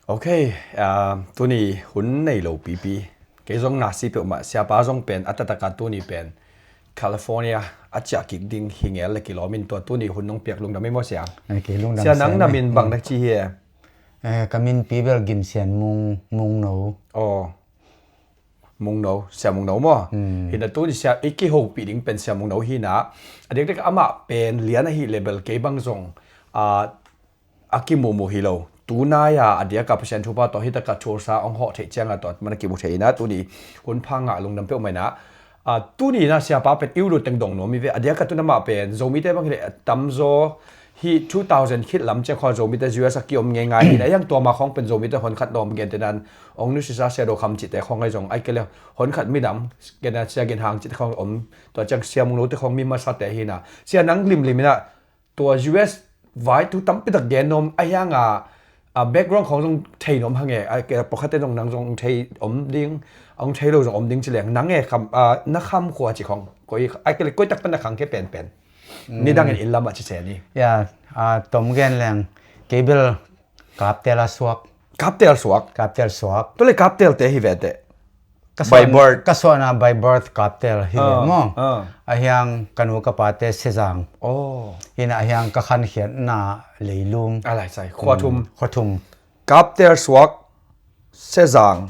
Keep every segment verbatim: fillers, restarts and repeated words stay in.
Ok, ah, tuni hun nei lo pipi. Kei zong na si peuhmah, siapa zong pen a taktak a tuni pen California a ciah kik ding hi ngel le kilawm in tua tuni hun nong piak lungdam ei maw sia. Ai, kei lungdam sia. Sia nang na min bang na ci hi e? Eh, ka min pi bel Gim Sian Mung, Mung No. Aw. Mung No, Sia Mung No maw? Hmm. Hi na tuni sia i kihopih ding pen Sia Mung No hi na. A diakdiak amah pen lian ahi le bel kei bang zong, ah, a kimuhmuh hi lo. Tunai a, a diak a Pasian thupha tawh hi tak a Tulsa ong hawh theih ciang a tua man a kimu thei na tuni hun pha ngah lungdam peuhmah na. Ah, tuni na siapa pen i ut uh teng dong nuam hi ve. A diak a tun amah pen Zomite bang hi le a tamzaw hi two thousand khit lam ciang khawng Zomite U S a kiom ngeingai hi na. A hiang tua ma khawng pen Zomite hon khat nuam gente nan ong nusisa Sia Do Kham cihte khawng ahi zong ai kei le hon khat midam gen a Sia Gin Hang cihte khawng om. Tua ciang Sia Mung No te khawng mi masate hi na. Sia nang limlim hi na. Tua U S vai thu tampi tak gen nuam a hiang a, a background khawng zong thei nuam hang e, a ke pawlkhatte zong nang zong thei om ding, a hong thei lo zong om ding ci leng nang e kham, a, na kham khua ci khawng koi, a ke le koi tak pan na khang khe penpen. Mm. Nidang in inn lam a ci se ni. Ya, a, tom gen leng kei bel Kaptel a suak. Kaptel suak? Kaptel suak. Tua le Kaptel te hi ve teh. Ka suan-, by birth. Ka suahna by birth Kaptel hi ve maw. Ah. A hiang ka nu ka pate Sezang. Oh. Hi na a hiang ka khankhiatna Leilum. A lai sai. Khua thum. Mm, khua thum. Kaptel suak Sezang.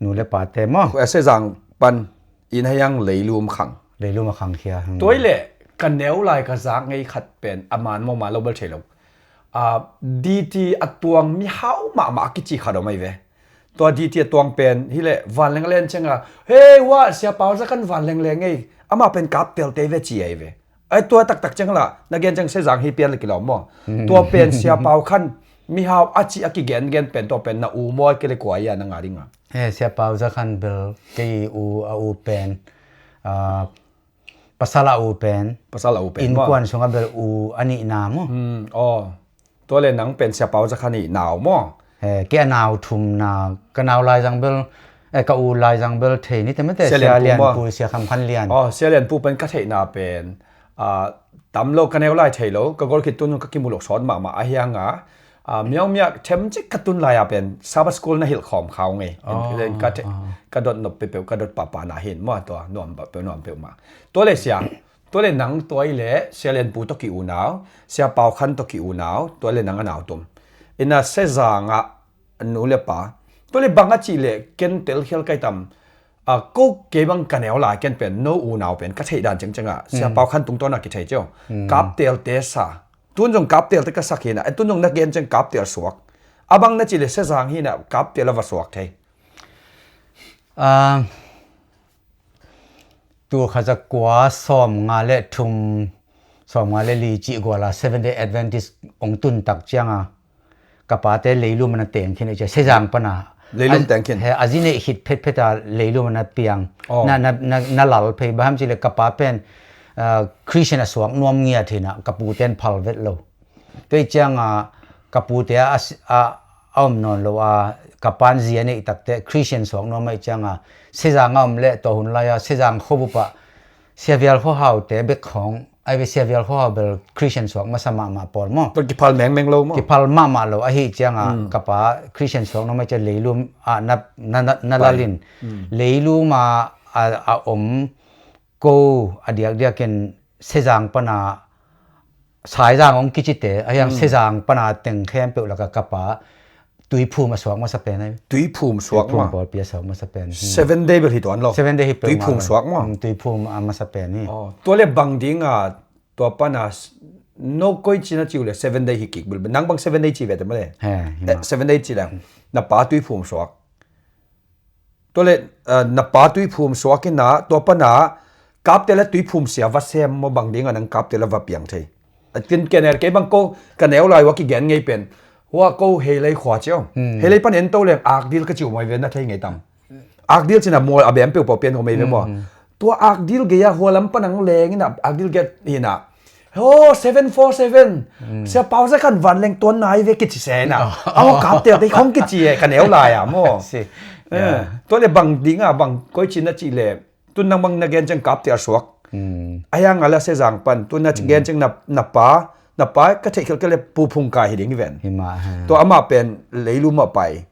Nu le pate maw. Khua Sezang pan in a hiang Leilum khang. Leilum a khangkhia. Hmm. Tua i le ka neu lai ka zak ngei khat pen a man maw man lo bel thei lo. Ah, D T a tuang mihau mahmah a kici khat om ahi ve. Tua D T a tuang pen hi le vanleng a len ciang a, "Hei, hua, Sia Pau Za Khan vanleng leng ei, amah pen Kaptel te ve," ci ahi ve. Ai tua taktak ciang la, na gen ciang Sezang hi pian le kilawm maw. Hmm. Tua pen Sia Pau Khan mihau a ci a kigengen pen tua pen na u maw ke le kua ia na nga ding a. Eh, Sia Pau Za Khan bel kei u a u pen, ah, Pasal a u pen. Pasal a u pen maw. Innkuan sungah bel u a nihna maw. Hmm, aw. Tua le nang pen Sia Pau Za Khan i nau maw. Eh, kei a nau thumna, ka nau laizang bel, eh, ka u laizang bel thei ni te mate, Sia Lian Pu maw. Sia Lian Pu, Sia Kham Khan Lian. Aw, Sia Lian Pu pen ka theihna pen, ah, tam lo ka neu lai thei lo, ka gol khit tun ka kimu lo sawt mahmah a hiang a, ah, miau miak them cik ka tun lai a pen Sabbath School na hilh khawm khau ngei. Oh, ka the-, oh. Ka dot nop peuhpeuh, ka dot pahpah na hin maw tua, nuam peuh, nuam peuh mah. Tua le sia, tua le nang tua i le Sia Lian Pu tawh ki unau, Sia Pau Khan tawh ki unau, tua le nang a nau tum. Ina Sezang ah nu le pa. Tua le bang a cih le ken telkhial kai tam. A, ko kei bang ka neu lai ken pen, no unau pen, ka theih dan cengceng ah. Sia Pau Khan tungtawn ah kithei cio. Kaptel te sa. Tun zong Kaptel te ka sak hi na. E, tun zong na gen ceng Kaptel suak. A bang na cih le Sezang hi na, Kaptel a va suak thei. Ah, tu kha za kua sawm nga le thum, sawm nga le li cih gual a Seventh Day Adventist ong tun tak ciang a. Ka pate Leilum a na teng khin, Sezang pana. Leilum teng khin. He, a zi neih khit phetphet a Leilum a na piang. Oh. Na, na, na, na lal phei, bang hiam cih le ka pa pen, ah, Christian a suak nuam ngiat hi na, ka pu ten phal vet lo. Tua i ciang a, ka pu te a, a, a om nawn lo a, ka pan zi a neih takte Christian suak nuam a i ciang a, Sezang a om le tua hun lai a, Sezang khuabup ah, Sia Vial Khua Hau te bek khawng, ai ve Sia Vial Khua Hau bel Christian suak masa mahmah pawl maw. Tua kiphal mengmeng lo maw. Kiphal mahmah lo, ahi ciang a, ka pa Christian suak nuam a i ciang Leilum a na, na, na, na lal in. Leilum a, a, a om ko a diakdiak in Sezang pana Saizang ong kici te, a hiang Sezang pana teng khempeuh lak a ka pa Tuiphum a suak masa pen ai. Tuiphum suak ma. Tuiphum pawlpi a suak masa pen. Hmm. Seven Day bel hi tuan lo. Seven Day hi peuh ma. Tuiphum suak ma. Hmm, Tuiphum a masa pen hi. Oh, tua le bang ding a tua pana s-, no koi cina ciu le Seven Day hi kik bel. Nang bang Seven Day ci ve te ma le. He, hi ma. Eh, Seven Day ci le. Na pa Tuiphum suak. Tua le, eh, na pa Tuiphum suak in na, tua pana, Kaptel a Tuiphum sia va sem maw bang ding a nang Kaptel a va piang thei. A tin ken er kei bang ko, ka neu lai ua kigen ngei pen. Hua ko Heilei khua cio. Hmm. Heilei pan en to leng Akdil ka ciu mai ve na thei ngei tam. Akdil cina mual a bem peuh pau pian ko mai ve maw. Hmm, hmm. Tua Akdil gei a hua lam pan ang leng in a, Akdil gei hi na. Oh, seven four seven. Hmm. Sia Pau Za Khan vanleng tuan nai ve kici se na. Oh. Aw, Kaptel te khong kici e, ka neu lai a maw. Si. Eh, yeah. Tua le bang ding a, bang koi cin na ci le. Tun nang bang na gen ceng Kaptel suak. Hmm. A hiang a la Sezang pan. Tun na ci gen ceng na, na pa, na pa ka theih khial kei le Pu Phung Kai hi ding hi ven. Hi mah, ha. Tua amah pen Leilum a pai.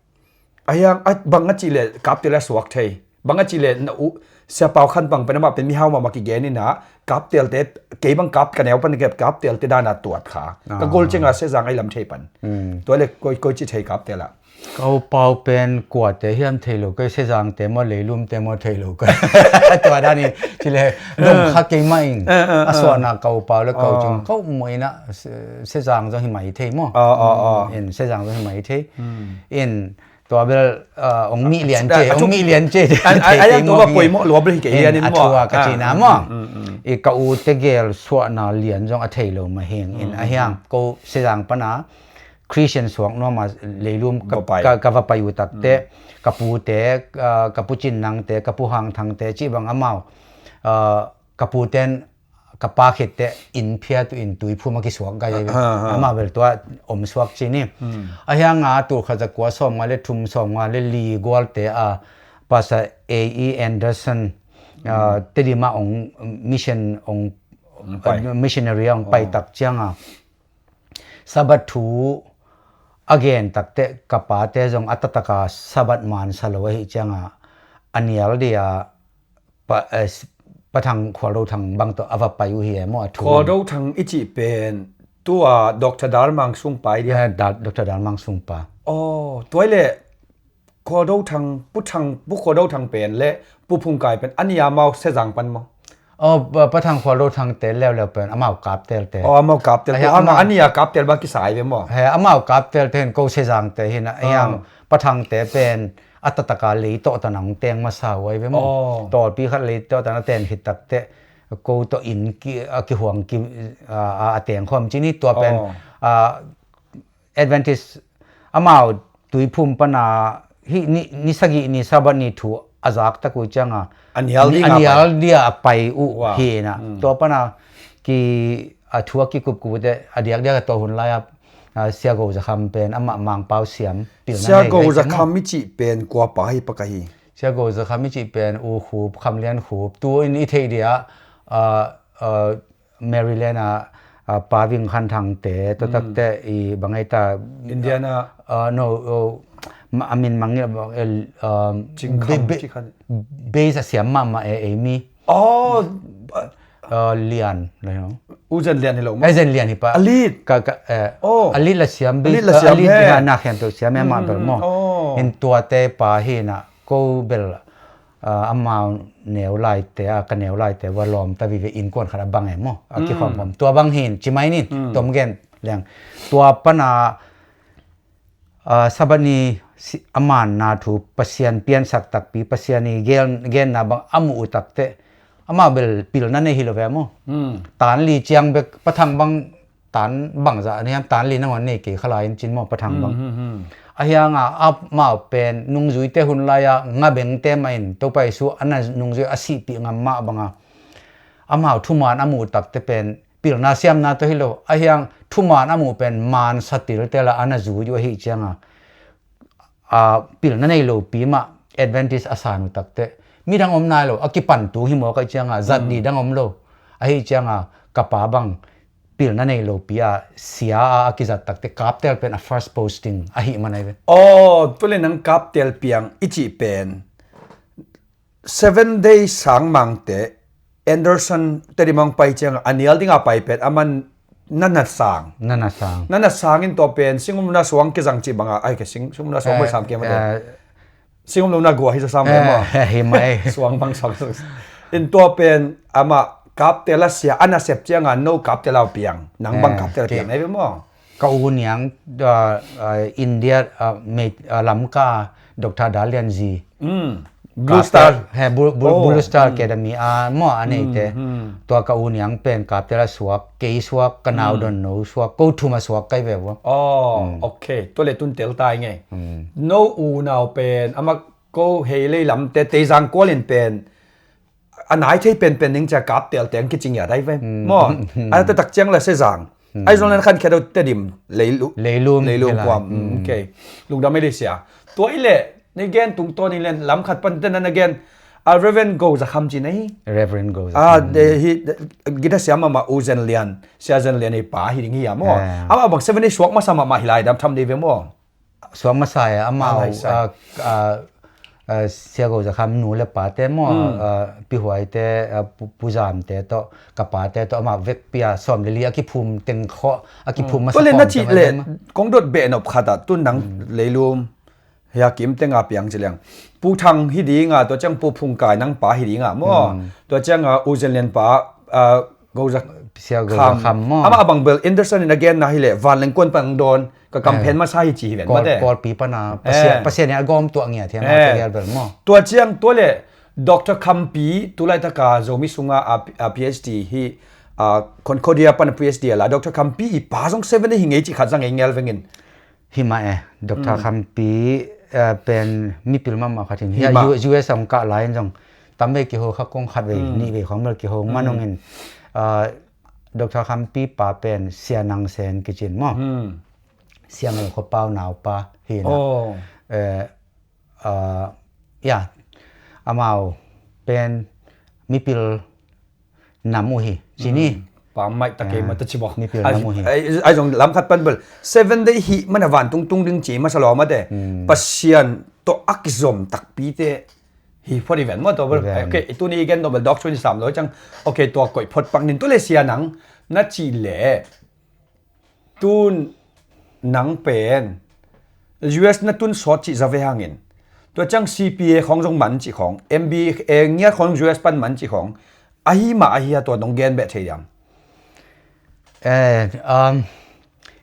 A hiang, a, bang a cih le kaptel a suak thei. Bang a cih le na u, Sia Pau Khan Pang pen amah pen mihau mahmah kigen in a, kaptelte, kei bang kap ka neu pan kep kaptelte dan a tuat kha. Ka gol ciang a Sezang a i lam thei pan. Tua le koi, koi ci thei kaptel a. Ka u Pau pen kuate hiam thei lo kei, Sezangte maw, Leilumte maw thei lo kei. Tua dan in, cih le, dong kha kei mah in. A suahna ka u Pau le ka u Cing, ka u maw in a, Se-, Sezang zong hi mai thei maw. In Sezang zong hi mai thei. In tua bel, ah, ong mi lian ce, ong mi lian ce. An, ai, ai, tua ba poimawh lua bel hi kei lian in maw. A tua ka cihna maw. I ka u tegel suahna lian zong a thei lo mah hing in a hiang ko Sezang pana Christian suak nuam a Leilum ka, ka va pai uh takteh, ka pute, ah, ka Pu Cin Nangte, ka Pu Hang Thangte, cih bang amau, ah, ka puten ka pa khitteh inn phiat uh in tuiphum a kisuak gai. Amah bel tua om suak ci ni. A hiang a tul khat za kua sawm nga le thum, sawm nga le li gualte a Pastor A E Anderson, ah, Tedim a ong mission ong, missionary a ong pai tak ciang a Sabbath thu a gen takteh ka pate zong a taktak a Sabbath man sa lo ahi ciang a, a nial dia Pa, eh, s-, Pa Thang, Khualdo Thang bang tawh a va pai uh hi e maw a thu. Khualdo Thang i cih pen tua Doctor Dal Mang Sung pa i dia. Eh, Dal-, Doctor Dal Mang Sung pa. Oh, tua i le Khualdo Thang, Pu Thang, Pu Khualdo Thang pen le Pu Phung Kai pen a nia amau Sezang pan maw. Oh, Pa, Pa Thang Khualdo Thangte leuleu pen amau kaptelte. Oh, amau kaptel. A hiang amau a nia kaptel ba kisai ve maw. He, amau kaptelte hin ko Sezangte hin a hiang Pa Thangte pen a taktak a lei tawh tan a hong teng masa uh ahi ve maw. Tawlpi khat lei tawh tan a ten khit takteh ko tawh inn ki, a kihuang ki, a, a, a teng khawm ci ni tua pen, a, Adventist amau tuiphum pana hih ni, ni sagih ni Sabbath ni thu a zak tak uh ciang a, a nial ding a, a nial dia a pai uh hi na. Tua pana ki, a thu a kikupkup uh teh a diakdiak a tua hun lai a, a, Sia Go Za Kham pen amah Mangpau siam pilna nei. Sia Go Za Kham i cih pen kua pa hi, pa ka hi? Sia Go Za Kham i cih pen U Khup, Kham Lian Khup. Tu in i theih dia, a, a, Maryland a, a, Pa Ving Khan Thangte, tua takteh i bang ei ta, Indiana. A, no, o, ma, a min mang, a, um, Cing Kham, Cing Kham. Base a siam mahmah e, ei mi. Oh, a, Lian, lai no. U Zen Lian hi lo maw? Ai, Zen Lian hi pa. A lit. Ka, ka, eh, a lit la siam, a lit la siam, a lit he. Na khen to siam e mah bel maw. In tuate pa hi na, ko bel, ah, amau neu laite, ah, ka neu laite, va lawm ta vive innkuan khat a bang e maw. A kikhawmkhawm. Tua bang hin, ci mai nin, tom gen leng. Tua pana, ah, Sabbath ni si-, a manna thu Pasian piansak takpi, Pasian i gen, genna bang a muh uh takteh, amau bel pilna nei hi lo ve maw. Tan li ciang bek, Pa Thang bang tan bangzah ni hiam, tan li nangawn nei kei kha lai in cin maw, Pa Thang bang. A hiang a, amau pen nungzuite hun lai a, nga bengte mah in, Topa Jesu a na nungzui a sihpih ngam mah bang a. Amau thuman a muh takteh pen, pilna siamna tawh hi lo. A hiang thuman a muh pen, man sa tiltel a a na zui uh ahi ciang a. A, pilna nei lopi mah Adventist a san uh takteh midang om nai lo, a kipan tung hi maw ka ciang a, zat dih dang om lo. Ahi ciang a, ka pa bang pilna nei lopi a sia a, a kizat takteh kaptel pen a first posting ahi man ai ve. Oh, tu le nang kaptel piang i cih pen Seven Day Sang Mangte, Anderson Tedim a hong pai ciang a nial ding a pai pen a man na na sang. Na na sang. Na na sang in tua pen singum na suang kizang cih bang a, ai ke sing, singum na suang bai sam ke mate. Singum lo na gua hi sa sam bai maw. Hi mai. Suang bang suang. In tua pen amah kaptel a sia, a na sep ciang a no kaptel a piang. Nang bang kaptel a piang na hi ve maw. Ka u niang, ah, ah, India, ah, mei, ah, Lamka, Doctor Dal Lian Zi. Blue Star. He, Blue, Blue, Blue Star Academy a maw a neite. Tua ka u niang pen kaptel a suak, kei suak, ka nau don no suak, ko thum a suak kai ve ua. Oh, okay. Tua le tun tel tai ngei. No u nau pen, ama ko hei lei lamte, Teizang kual in pen, a nai thei penpen ning cia kaptel teng kicing ya dai ve. Maw, a taktak ciang la Sezang. Ai zong lan khan khedo Tedim, Leilu-, Leilum, Leilum hi lai. Kuam. Okay. Lungdam ei le sia. Tua i le, nei gen tungtawn i le, lam khat pan tena na gen, A Reverend Go Za Kham ci na hi. Reverend Go Za Kham. Ah, de hi, de, guitar siam mahmah U Zen Lian, Sia Zen Lian i pa hi ding hi a maw. Eh. Amah bang Seven Day suak masa mahmah hi lai dam tham dei ve maw. Suak masa e, amah, ah, lai sai. Ah, ah, ah, Sia Go Za Kham nu le pate maw, hmm, ah, Pi Huaite, ah, Pu, Pu Zamte tawh, ka pate tawh, amah vekpi a sawm le li a kiphum teng khawh, a kiphum masa khawm teng a lem a. Tua le na cih le, kong dot beh nop khat ah, tu nang leilum. Hia kim tenga piang ci leng. Pu Thang hi dinga, tua ciang Pu Phung Kai nang pa hi dinga maw. Hmm. Tua ciang, ah, U Zen Lian pa, ah, Go Za Sia Go Za Kham. Kham maw. Amah a bang bel Anderson in a genna hi leh, vanleng kuan pan ang dawn, ka kam phen masa hi ci hi ven mate. Kawlpi pana, Pasian, Pasian in a gawm tuah ngiat hiam, a tua hial bel maw. Tua ciang, tua le, Doctor Khampi, tulaitaka Zomi sunga a, a PhD hi, a Concordia pana PhD a la, Doctor Khampi i pa zong Seven Day hi ngei ci khat zang ngei ngel vengin. Hi mah e, Doctor Khampi, eh, pen mipil mahmah khat hin. Hi mah. U-, U S a hong kah lai in zong tam vei kiho kha kong khat vei, nih vei khong bel kiho man hong in, ah, Doctor Khampi pa pen Sia Nang Sen kicin maw. Sianglo khuapau naupa hi na. Oh. Eh, ah, ya, amau pen mipil nam uh hi, ci ni. Pammaih ta kei mah ta ci bawk. Mipil nam uh hi. Ai, ai zong lam khat pan bel. Seven Day hih man a vantung tung ding ci masa lawm a te. Pasian tawh a kizom takpite hi phot hi ven maw tua bel. Hi ven. Ok, tuni i gen dong bel doctrine sam lo ciang. Ok, tua koih phot pak nin tua le Sia Nang na cih leh. Tun nang pen U S na tun sawt cih za ve hangin. Tua ciang C P A khawng zong man cih khawng, M B A ngiat khawng U S pan man cih khawng. Ahi mah ahi a tua nong gen beh thei diam. Eh, um,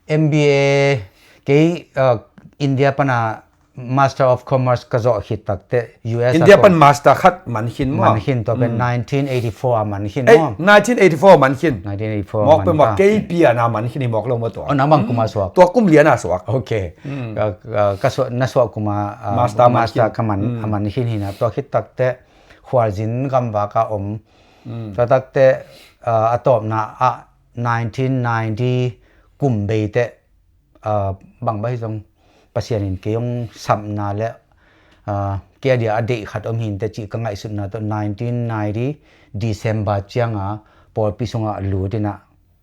M B A kei, uh, India pana Master of Commerce ka zawh khit takte U S a India pan master khat man khin maw? Man khin tua pen nineteen eighty-four a man khin maw? Eh, nineteen eighty-four man khin. Nineteen eighty-four mawk pen maw kei pian a man khin hi mawk lo maw tua? Oh, nang bang kum a suak? Tua kum lian a suak. Ok. Ka, ka, ka suak, na suak kum a, ah, master man khin. Master ka man, a man khin hi na. Tua khit takte Khualzin gamvak a om. Tua takte, ah, a tawpna ah nineteen ninety kum bei te, ah, bang bang hi zong Pasian in kei hong sapna le, ah, kei a dia a deih khat om hinte cih ka ngaihsutna tawh nineteen ninety December cianga pawlpi sungah lut inah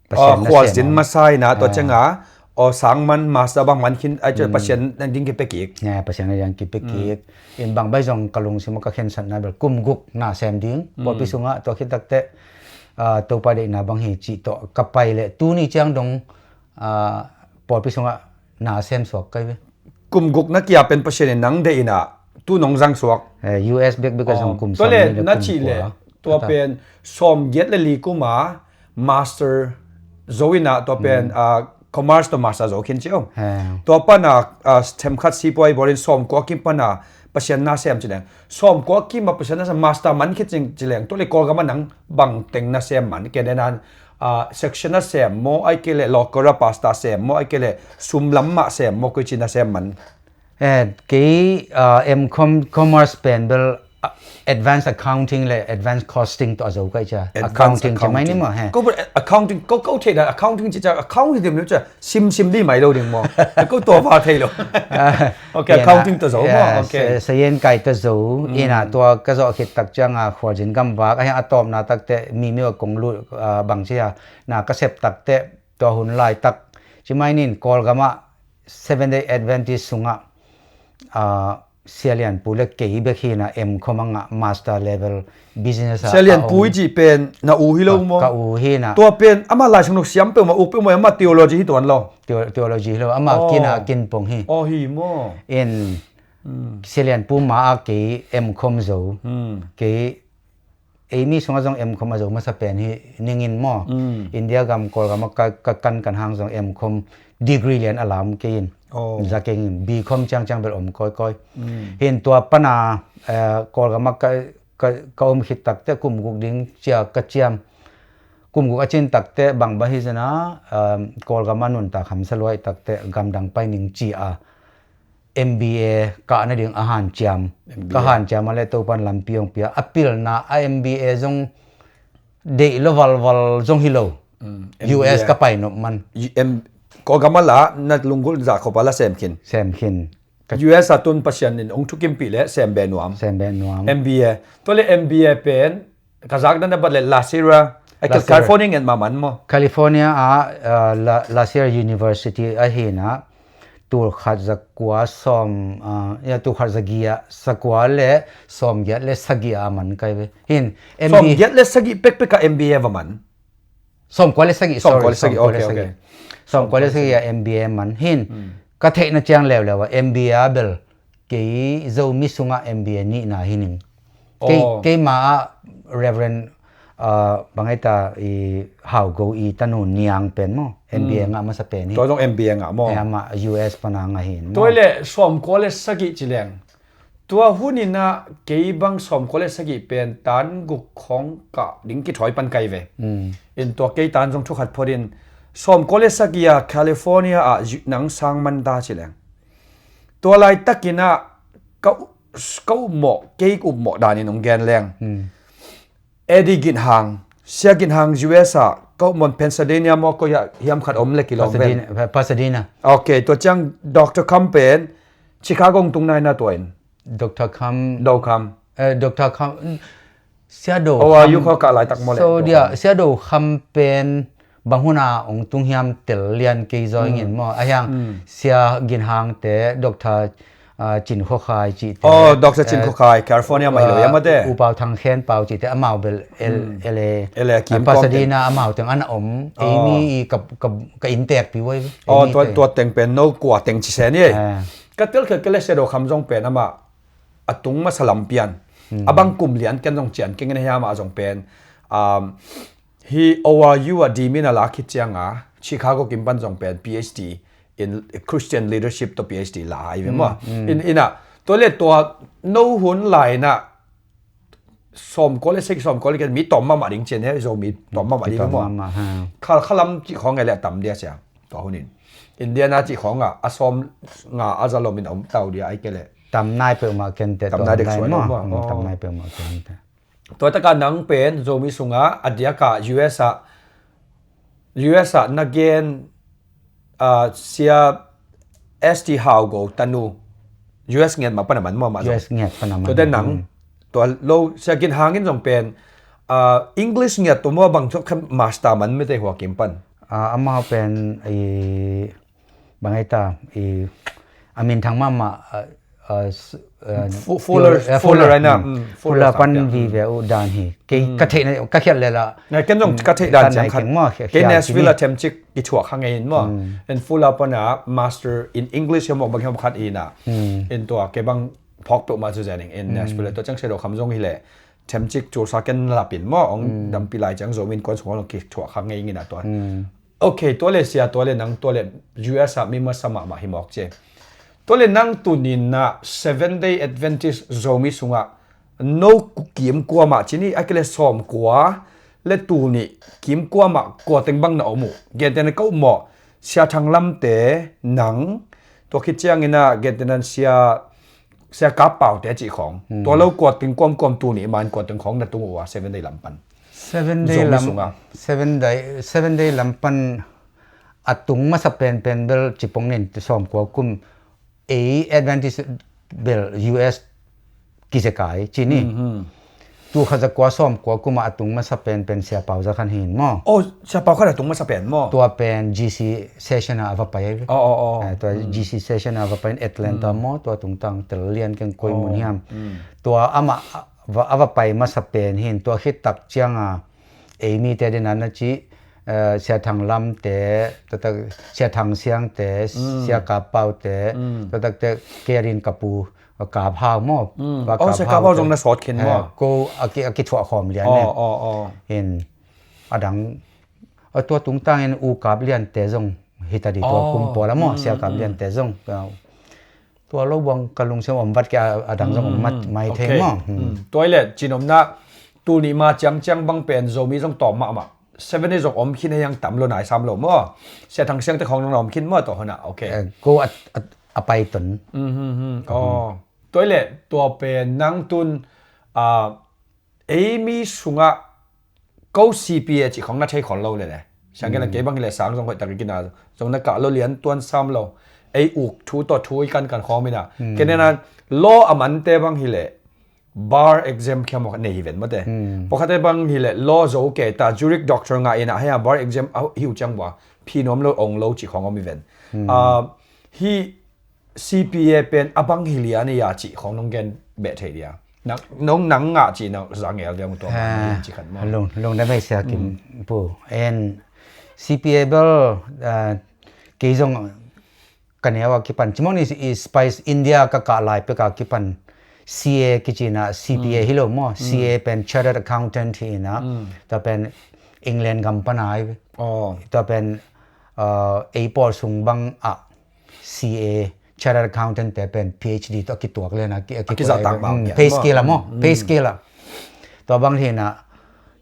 Pasian na sem masa inah tua cianga aw sang man master bang man khin ai cia Pasian na ding kipia kik. Pasian na ding kipia kik. In bang bai zong ka lungsim a ka khensatna bel kum guk na sem ding pawlpi sungah tua khit takte, ah, Topa deihna bang hi cih tawh ka pai leh tuni ciang dong, ah, pawlpi sungah na sem suak kai ve. Kum guk na kia pen Pasian in nang deih inah tu nong zang suak. Eh, U S bekbek a zong kum sawm le na cih leh tua pen sawm giat le li kuma master zo inah tua pen, ah, commerce tawh master zo khin cio. Tua pana, ah, themkhat sipuai bawlin sawm kua kim pana Pasian na sem ci leng. Sawm kua kim a Pasian na sem master man khit cing ci leng. Tua le Kawlgam a nang bang teng na sem man. Kei denan, ah, section a sem maw, ai kei le local a pastor sem maw, ai kei le sum lam mah sem maw, koi ci na sem man. Eh, kei, ah, M Com commerce pen bel, ah, advanced accounting le advanced costing tawh a zo kai cia. Accounting ci mai ni maw he. Ko bel accounting, ko, ko thei dan accounting ci cia, accounting dem lo cia. Sim, sim di mai lo ding maw? Ko tua va thei lo. Ok, accounting tawh zo maw? Ok. Sayen kai tawh zo. Ina tua ka zawh khit tak cianga khualzin gamvak a hiang a tawpna takte mi mi a kong lut, ah, bang cia na ka sep takte tua hun lai tak ci mai nin Kawlgam ah Seventh Day Adventist sungah, ah, Sia Lian Pu le kei bek hina M Com a ngah master level business a Sia Lian Pu i cih pen na u hi lo maw? Ka u hina. Tua pen ama Lai Siangtho siam peuhmah uk peuhmah ama theology hi tuan lo. Theo-, theology hi lo ama kina kin pong hi. Aw hi maw? In Sia Lian Pu ma a kei M Com zo. Kei Ei mi sungah zong M Com a zo masa pen hi ningin maw? India gam Kawlgam a ka, ka kan kan hang zong M Com degree lian a lam kei in. Za kei in B Com ciangciang bel om kawikawi. Hin tua pana, eh, Kawlgam a ka, ka, ka om khit takte kum guk ding cia ka ciam. Kum guk a cin takte bang ba hi zena, eh, Kawlgam a nuntak hamsa luai takte gamdang pai ning ci a. M B A kah nading a hanciam. M B A. Ka hanciam a le Topan lampi hong pia. A pilna a M B A zong deih lo valval zong hi lo. U S ka pai nop man. Kawlgam a la na lunggulh zah khop a la sem khin. Sem khin. U S a tun Pasian in hong thukimpih le sem beh nuam. Sem beh nuam. M B A. Tua le M B A pen ka zak dan a bat le La Sierra. Ai, California ngen mah man maw? California ah, ah, La, La Sierra University ahi na, tul khat za kua sawm, ah, ya, tul khat za giat, za kua le sawm giat le sagih a man kai ve. Hin, sawm giat le sagih pekpek a M B A va man. Sawm kua le sagih, sawm kua le sagih, okay, okay. Sawm kua le sagih a M B A man. Hin, ka theihna ciang leuleu a M B A a bel kei Zomi sungah M B A nihna hi ning. Kei, keima ah Reverend, ah, bang hei ta, i Hau Go i tanu Niang pen maw, M B A ngah masa pen hi. Tua zong M B A ngah maw? Eh, amah U S pana ngah hi maw? Tua le sawm kua le sagih ci leng. Tua hun in ah kei bang sawm kua le sagih pen tan guk khawng kah ding kithawi pan kai ve. In tua kei tan zong thu khat phot in, sawm kua le sagih a California ah nang sang man ta ci leng. Tua laitakin ah ka, ka upmawh, kei upmawh danin hong gen leng. Eddie Ginhang, Sia Ginhang U S ah, ka upmawh Pasadena maw, koi ah hiam khat om le kilawm ven. Pasadena, Pasadena. Okay, tua ciang Doctor Kham pen Chicago hong tung nai na tua in. Doctor Kham. Do Kham. Eh, Doctor Kham. Sia Do Kham. Oh, U Kham kah laitak maw le. So, Do dia, Kham. Sia Do Kham pen bang hun a hong tung hiam tel lian kei zaw ing in maw. A hiang Sia Ginhang te, Doctor, ah, Cin Khua Khai cih te. Oh, Doctor Cin Khua Khai, California mah hi lo hiam a te. U Pau Thang Khen Pau cih te, amau bel L-, L A, L A kim Pasadena amau teng an a om. Ei mi i ka, ka, ka inntekpi uai. Oh, tua, tua teng pen no kua teng ci sen i. Ka tel khe ke le Sia Do Kham zong pen amah a tung masa lam pian. A bang kum lian ken zong cian keng in a hiam a zong pen. Um, hi O R U a dimin a la khit cianga, Chicago kim pan zong pen P H D in Christian Leadership tawh P H D la ai ve maw. In, in a, tua le tua no hun lai na, sawm kua le sagih, sawm kua le sagih mi tawm mahmah ding cian he, Zomi tawm mahmah ding maw. Khalkhalam cih khawng e le a tam dia sia. Tua hun in Indiana cih khawng a, a sawm nga a za lom in a om tau dia ai ke le. Tam nai peuhmah ken te, tam nai dek suai lo maw. Tam nai peuhmah ken te. Tua taka nang pen Zomi sunga a diaka U S a, U S a na gen, ah, Sia S T Hau Go tanu U S ngiat mah pan a man maw mah zong. U S ngiat pan a man. Tua te nang, tua lo Sia Ginhang in zong pen, ah, English ngiat tua maw bang zong khan master man mete hua kim pan. Ah, amau pen i bang hei ta, i, a minthang mahmah, ah, ah, Fuller, Fuller, Fuller pan vive uh dan hi. Kei ka theihna, ka khiat le la. Nai ken zong ka theih dan ciang khat. Kei Nashville a themcik i thuak kha ngei in maw. En Fuller pan a Master in English hiam maw bang hiam khat i na. En tua kei bang phawk peuhmah cu zening. En Nashville tua ciang Sia Do Kham zong hi le. Themcik Tulsa ken lapin maw. Ong dampi lai ciang Zomi innkuan sung ong kithuak kha ngei ngin a tua. Ok, tua le sia, tua le nang, tua le U S a mi masa mahmah hi mawk ci. Tua le nang tuninna Seven Day Adventist Zomi sungah no kim kuamah cini a kile sawm kua le tul nih kim kuamah kua teng bang na om uh. Gentehna ka um maw, Sia Thang Lamte nang, tua khit cianginah gentehna Sia Sia Kap Pau te cih khawng. Tua lo kua teng kuamkuam tul nih man kua teng khawng na tung uh a Seven Day lam pan. Seven Day lam, Seven Day, Seven Day lam pan a tung masa penpen bel cipong nin sawm kua kum ei Adventist bel U S kizekai cini. Tul khat za kua sawm kua kuma a tung masa penpen Sia Pau za khan hin maw? Oh, Sia Pau khan a tung masa pen maw? Tua pen G C session a va pai. Oh, oh, oh. Eh, tua G C session a va pai Atlanta maw? Tua tungtang tel lian keng koi mun hiam? Tua ama a va, a va pai masa pen hin tua khit tak cianga ei mite dena na ci, eh, Sia Thang Lamte, tua tak Sia Thang Siangte, Sia Kap Paute, tua tak te Kerin Kapu, Kap Hau maw? Oh, Sia Kap Hau zong na sawt khin maw? Ko a kithuah khawm lian ne. Oh, oh, oh. In a dang, a tua tungtangin U Kap Liante zong hita di tua kum pawl a maw, Sia Kap Liante zong. Tua lo buang ka lungsim om vat ke a, a dang zong om mat mai thei maw. Tua ile cinomna tul nih ma ciangciang bang pen Zomi zong tawm mahmah. Seven Day zong om khin hei ang tam lo nai sam lo maw. Sia Thang Siangte khawng zong na om khin maw tua hona. Ok. Eh, ko a, a, a pai ton. Tua ile tua pen nang tun, ah, ei mi sungah ko C P A cih khawng na thei khol lo le le. Siang kei bang hi le sang zong hoih tak i kina zong na kah lo lian tuan sam lo. ei uk thu tawh thu i kankan khawm in a. Ken ena law a mante bang hileh bar exam khiam nei hi ven mate. Pakhat e bang hileh law zo ke ta, juric doctor ngah in a, hei a bar exam a hi uh ciang bua phi nuam lo ong lo cih khawng om hi ven. Ah, hi C P A pen a bang hi lian i a cih khawng nong gen beh thei dia. Nang, nong nang ngah cih nang za ngel dia mu tua ma ci khat maw. Lung, lung da mei sia kim pu. En C P A bel, ah, kei zong ka neu a kipan cimawng ni i Spice India ka kah lai pek a kipan C A kici na C P A hi lo maw. C A pen chartered accountant hi na. Tua pen England gam pana hi. Tua pen, ah, ei pawl sung bang a C A chartered accountant te pen P H D tawh a kituak le na ki, a kizahtak bang pay scale a maw. Pay scale a. Tua bang hi na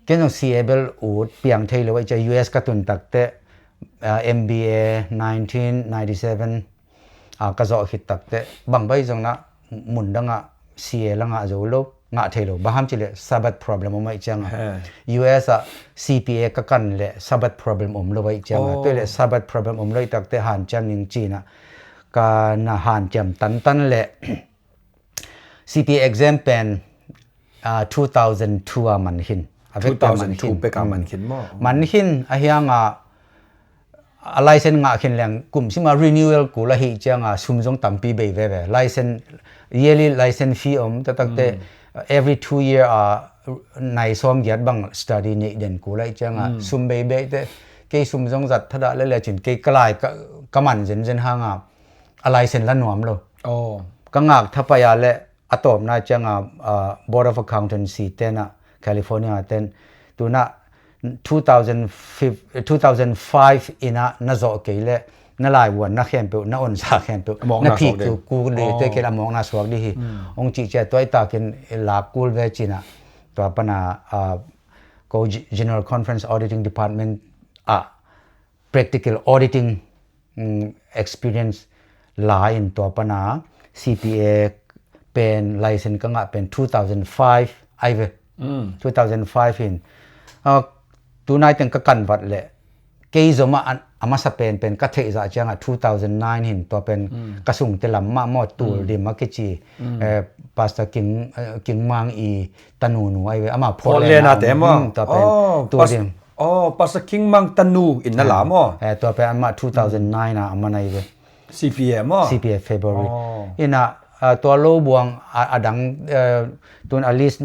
ken zong C A bel ut piang thei lo a i cia U S ka tun takte, ah, M B A nineteen ninety-seven, ah, ka zawh khit takte bang bai zong na mun dang ah C A la ngah zo lo, ngah thei lo. Bang ham cileh Sabbath problem om a i ciang a. U S ah C P A ka kan leh Sabbath problem om lo a i ciang a. Tua leh Sabbath problem om lo i takte hanciam ning cina ka na hanciam tantan leh C P A exam pen, ah, two thousand two a man hin. A vek two thousand two pek a man hin maw. Man hin a hiang a a license ngah khin leng kum sima renewal kul a hi ciang a sum zong tampi bei veve. License, yearly license fee om ta takte every two year a nai sawm giat bang study neih den kul a hi ciang a sum bei bei te kei sum zong zat thadah le le cin kei ka lai ka, ka man zenzen hang a a license la nuam lo. Ka ngak thapai a le a tawpna ciang a, ah, Board of Accountancy ten a California ten tuna two thousand five, two thousand five ina na zawh kei le na laivuan na khempeuh, na onsa khempeuh, na phik tu ku le te kei la mawkna suak di hi. Ong cih cia tuai takin lak kul ve cina tua pana, ah, ko General Conference Auditing Department ah practical auditing, mm, experience la in tua pana C P A pen license ka ngah pen two thousand five ai ve. Two thousand five hin, ah, tunai teng ka kan vat le kei zoma a masa pen pen ka theih zah ciangah two thousand nine hin tua pen ka sungte lam mah maw tul dim a kici, eh, Pastor King, eh, King Mang i tanunu ai ve ama Portland a te maw. Tua pen tul dim. Oh, Pastor King Mang tanu in na la maw? Eh, tua pen amah two thousand nine a amah nai ve. C P A maw? C P A February. Ina, ah, tua lo buang a, a dang, eh, tun a list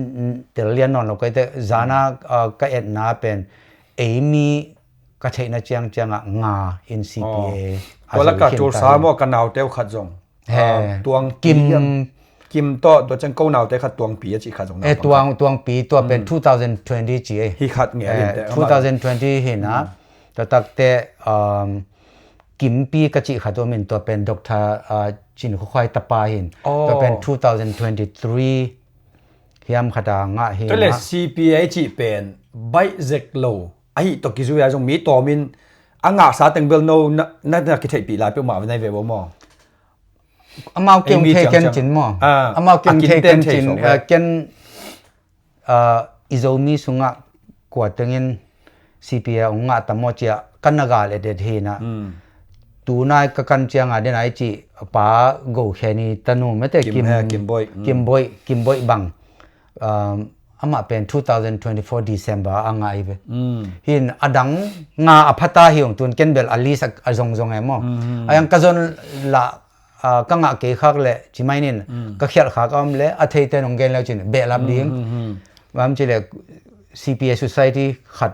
tel lian nawn lo kai te zana, ah, ka etna pen eimi ka theihna ciang ciangah nga in C P A. Tua la ka tulsa maw ka nauteu khat zong. He, ah, Tuang Kim. Kim tawh, tua ciang ko naute khat Tuangpi a cih khat zong. Eh, Tuang, Tuangpi, tua pen two thousand twenty ci ei. Hi khat nge, eh, two thousand twenty hi na. Tua takte, um, Kimpi ka cih khat om in tua pen Doctor, uh, Cin Khuakhai tapa hin. Tua pen two thousand twenty-three hiam khat a ngah hi na. Tua le C P A cih pen baih zek lo. Ahi tawh kizui a zong mi tawmin a ngahsa teng bel no na, na, na kitheihpih lai peuhmah nai ve bo maw? Amau kiang thei ken cin maw? Amau kiang thei ken cin, ken, ah, i Zomi sungah kua tengin C P A ong ngah tam maw cia kan na gal edet hi na. Tunai ka kan cianga den ai ci pa Go Kheni tanu mete Kim, Kim Boih, Kim Boih, Kim Boih bang. Um, amah pen two thousand twenty-four December a ngah hi ve. Hin a dang nga a phata hi ong tun ken bel a list a, a zong zong e maw. A yang ka zon la, ah, ka ngah kei khak le ci mai nin ka khialh khak a om le a theite nong gen le cin behlap ding. Bang ci le C P A society khat.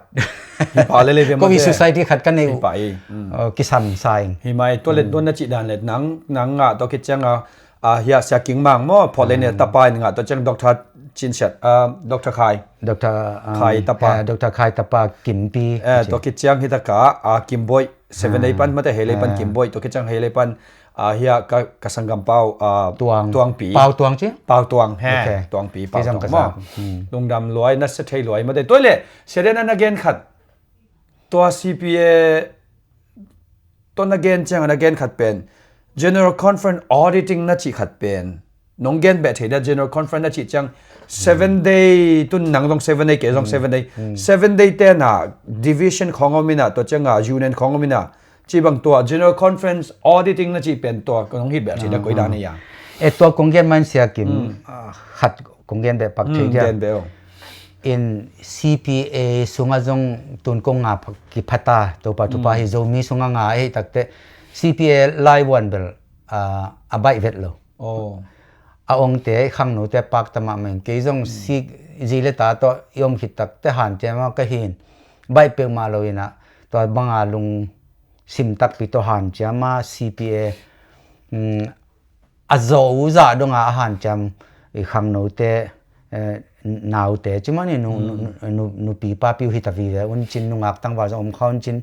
Hi pa le le ve maw. Covid society khat ka nei uh. Hi pa i. Oh, kisam sa ing. Hi mai tua le don na ci dan le nang, nang ngah tua kicianga, ah, hia Sia King Mang maw, Portland ne tapa in ngah tua ciang Doctor Cin Siat, ah, Doctor Khai. Doctor, um, Khai tapa. Eh, Doctor Khai tapa Kimpi. Eh, tua kiciang hi taka, ah, Kim Boih, Seven Day pan, mate Hei Lei pan Kim Boih, tua kiciang Hei Lei pan, ah, hia ka, ka sanggam Pau, ah, Tuang. Tuangpi. Pau Tuang ci? Pau Tuang, he. Tuangpi, Pau Tuang maw. Lungdam luai, na sia thei luai, mate. Tua le, sia den na gen khat. Tua C P A Tua na gen ciang, na gen khat pen General Conference Auditing na cih khat pen nong gen beh thei dia. General Conference na cih ciang seven day, tun nang zong seven day, kei zong seven day. Seven day te na division khawng om ina, tua cianga union khawng om ina, Ci bang tua General Conference auditing na ci pen tua kong hit beh ci da koi dan ya. E tua kong gen man sia kim, ah, khat kong gen beh pak thei dia. Gen beh o. In C P A sunga zong tun kong nga kiphata, Topa thupha hi Zomi sunga nga hi takte C P A laivuan bel, ah, a baih vet lo. A ongte, khangnote pakta mahmah in kei zong sik zi le ta tawh i om khit takte hanciam a ka hin baih peuhmah lo inah tua banga lungsim takpi tawh hanciam a C P A, um, a zo uh zah donga a hanciam i khangnote, eh, naute ci mani nu, nu, nu, nupi papi uh hita vive un cin nungak tangval zong om kha un cin,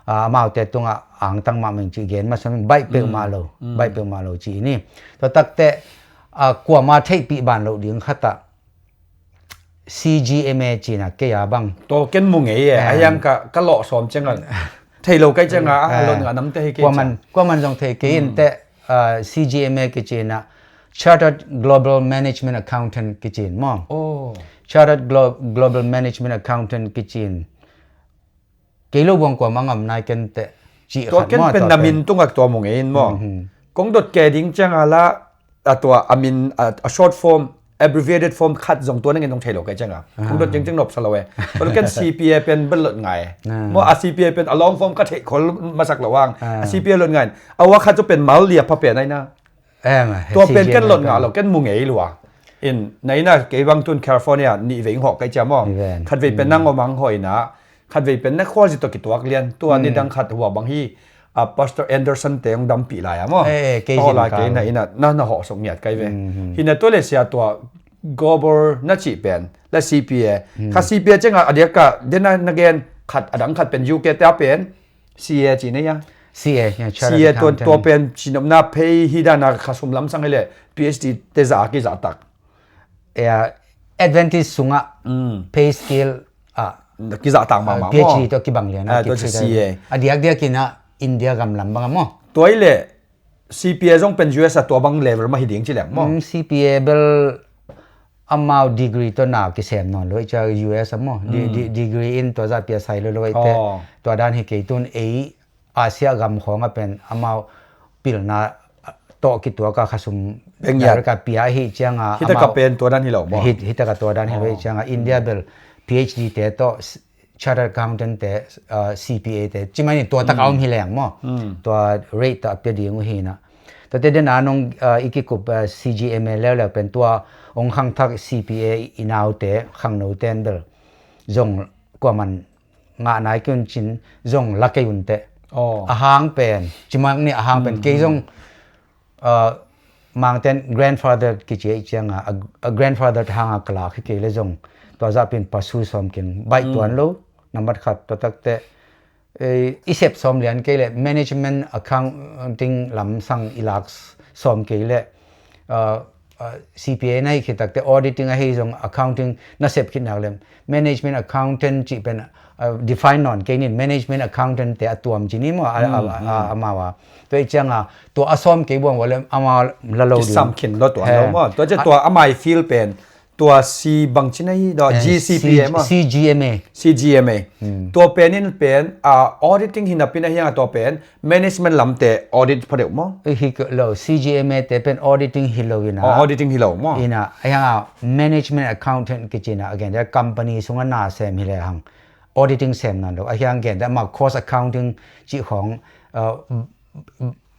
ah, amaute tungah angtang mahmah in ci gen masa baih peuhmah lo, baih peuhmah lo ci ni. Tua takte, ah, kuama theihpih ban loh ding khatah C G M A cina kei a bang. Tua ken mu ngei e, a hiang ka, ka lawh sawm cianga thei lo kai cianga a lot ngah namte hi kei. Kuaman, kuaman zong thei kei in te, ah, C G M A kicina Chartered Global Management Accountant kicin maw. Chartered Glo-, Global Management Accountant kicin. Kei lo buang kuama ngam nai ken te ci khat maw. Tua ken pen na min tungak tua mu ngei in maw. Kong dot ke ding cianga la a tua a min a, a short form, abbreviated form khat zong tua nangin zong thei lo kai cianga. Kong dot ciangciang nopsa lo e. Tua ken C P A pen bel lot ngai. Maw a C P A pen a long form ka theih khol masak lo ang. A C P A lot ngai. A ua khat cu pen mal lia pha pen aina. Tua pen ken lot ngah lo, ken mu ngei lua. In, naina kei bang tun California nih vei hawh kai cia maw. Khat vei pen nang om ang hawh ina, khat vei pen na khualzi tawh kituak lian. Tua ni dang khat hua bang hi, a Pastor Anderson te hong dampih lai a maw. Kei lai kei na ina, na, na hawh sok ngiat kai ve. Hina tua le sia tua Global na cih pen, la C P A. Kha C P A cianga a diaka, dena na gen khat, a dang khat pen U K te a pen, C A ci nei a. C A, yeah, Chartered Accountant. C A tua, tua pen cinopna pay hi dana khasum lamsang hi le P H D te za a kizahtak. Yeah, Adventist sungah pay scale ah kizahtak mahmah maw. P H D tua kibang lian a tua ci C A. A diakdiak ina India gam lam bang a maw. Tua i le C P A zong pen U S a tua bang level mah hi ding ci leng maw. C P A bel amau degree tawh na kisem nawn lo i cia U S a maw. Degree in tua zah pia sai lo lo i te. Tua dan hi kei tun ei Asia gam khawng a pen amau pilna tawh kituaka khasum direct a pia ahi cianga. Hitaka pen tua dan hi lo maw. Hitaka tua dan hi lo i cianga India bel P H D te tawh Chartered Accountant te, ah, C P A te, cimai ni tua tak a om hi leng maw. Tua rate tawh a pia ding uh hina. Tuate dena nong, ah, i kikup, ah, C G M A leuleu pen tua ong khangthak C P A i naute, khangnote an bel zong kuaman ngah nai kei un cin zong la kei un teh. A hang pen, cimai ni a hang pen kei zong, ah, mangten grandfather kici ei cianga, a, a grandfather hanga ka lak hi kei le zong tua zah pin pasu sawm keng baih tuan lo, nambat khat tua takte, eh, i sep sawm lian kei le management accounting lamsang i lak sawm kei le, ah, ah, C P A na hi khit takte auditing ahi zong accounting na sep khit nak le management accountant cih pen, ah, define nawn kei nin management accountant te a tuam ci ni maw a, a, a, amau a. Tua i cianga tua a sawm kei buang vawlem amau la lo ding. Sam khin lo tua lo maw. Tua cia tua amai field pen tua C bang ci na hi tua G C P A maw. C G M A. C G M A. Tua pen in pen, ah, auditing hi napin a hianga tua pen management lamte audit phadeuh maw. Hi lo, C G M A te pen auditing hi lo ina. Oh, auditing hi lo maw. Ina, a hianga management accountant kicina a gen dia company sunga na sem hi le hang. Auditing sem nan lo. A hiang gen dia ma cost accounting cih khawng, uh,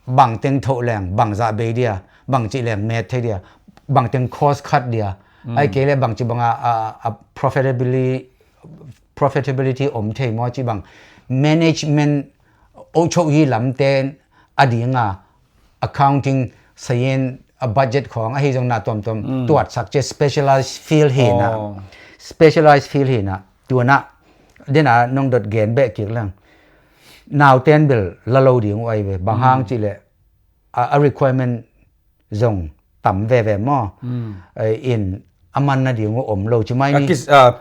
bang teng thoh leng, bang zah bei dia, bang cih leng met thei dia, bang teng cost cut dia. Ai kei le bang cih banga, a, a profitability, profitability om thei maw cih bang. Management, ochoh hi lamten a dinga, accounting, sayin, a budget khawng, ahi zong na tuamtuam, tuatsak cia specialized field hi na. Specialized field hi na. Tuana, dena nong dot gen beh kik lang. Nauten bel la lo ding uh ai ve. Bang hang cih le, a, a requirement zong tam veve maw. Eh, in a man nading uh om lo ci mai ni.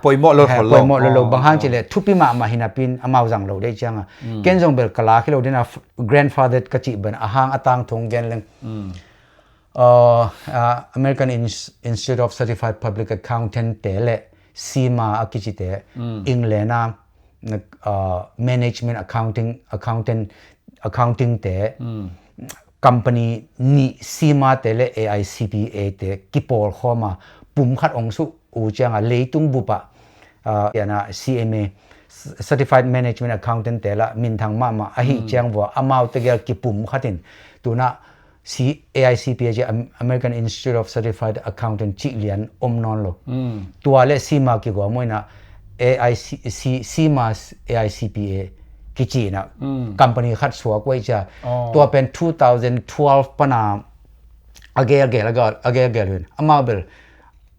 Poimawh lo, poimawh lo lo. Bang hang cih le thupi mahmah hi napin amau zang lo dei cianga. Ken zong bel ka lak hi lo dena grandfather ka cih ben a hang a tang thong gen leng. Uh, uh, American Ins-, Institute of Certified Public Accountant te le CIMA a kici te, England a, uh, management accounting, accountant accounting te, company nih, CIMA te le AICPA te kipawlkhawm a, pum khat ong suh uh cianga leitung bup ah, ah, pianah CMA, Certified Management Accountant te lah minthang mahmah ahih ciang vua amau tegel kipum khatin tunah AICPA ci, American Institute of Certified Accountant cih lian om nawn lo. Tua le CIMA kigawm uh inah AIC, CIMA, AICPA kici inah company khat suak uh cia. Tua pen two thousand twelve pana a gelgel, a gelgel uh in amau bel,